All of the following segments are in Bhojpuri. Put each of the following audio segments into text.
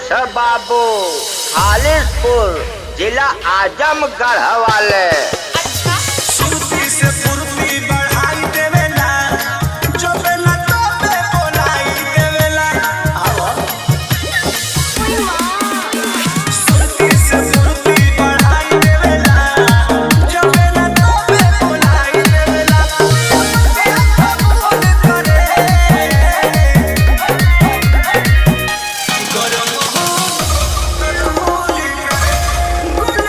अमरीश बाबू, खालिसपुर, जिला आजमगढ़ वाले। सुरती से फुर्ती बढ़ाई देवेला, जो बेला तो पे बोलाई देवेला। आओ। सुरती से फुर्ती बढ़ाई देवेला, जो बेला तो पे बोलाई देवेला। बोल करे गरम हो तकबूल करे गुल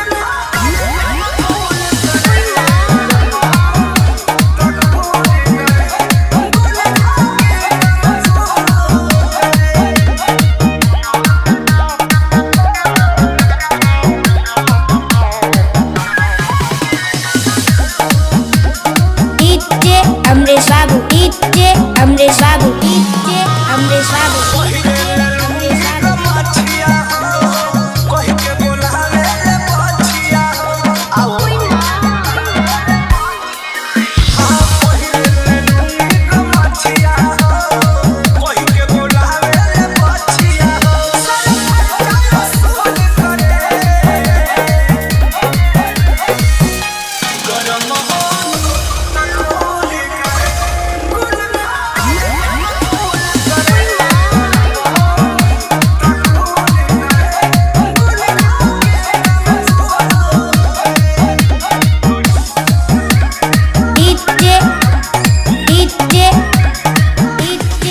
DJ Amresh Babu, DJ Amresh Babu, DJ Amresh Babu, DJ Amresh Babu. मछिया हो कहि के बोलावे ले मछिया हो। आओ। हाँ, पहिले लूंगी मछिया हो, कहि के बोलावे ले मछिया हो। सोन करे गरम हो तकबूल करे गुल DJ DJ DJ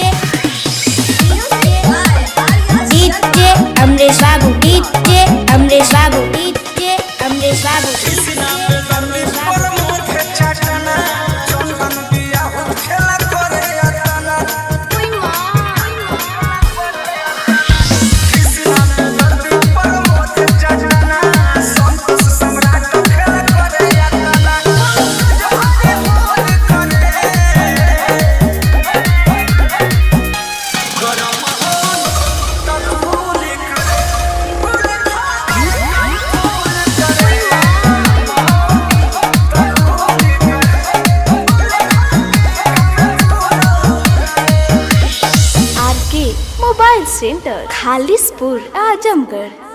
DJ Amresh Babu, DJ Amresh Babu, DJ Amresh Babu. Krishna पे दर्द पर मुझे चटना, चंदन बिया हो खेला करे अतना। कृष्णा पे दर्द पर मुझे चटना, संतोष सम्राट खेला करे अतना। हरे बोल करे गरम हो तकबूल करे गुल करे। R K mobile centre, Khalispur, Azamgarh.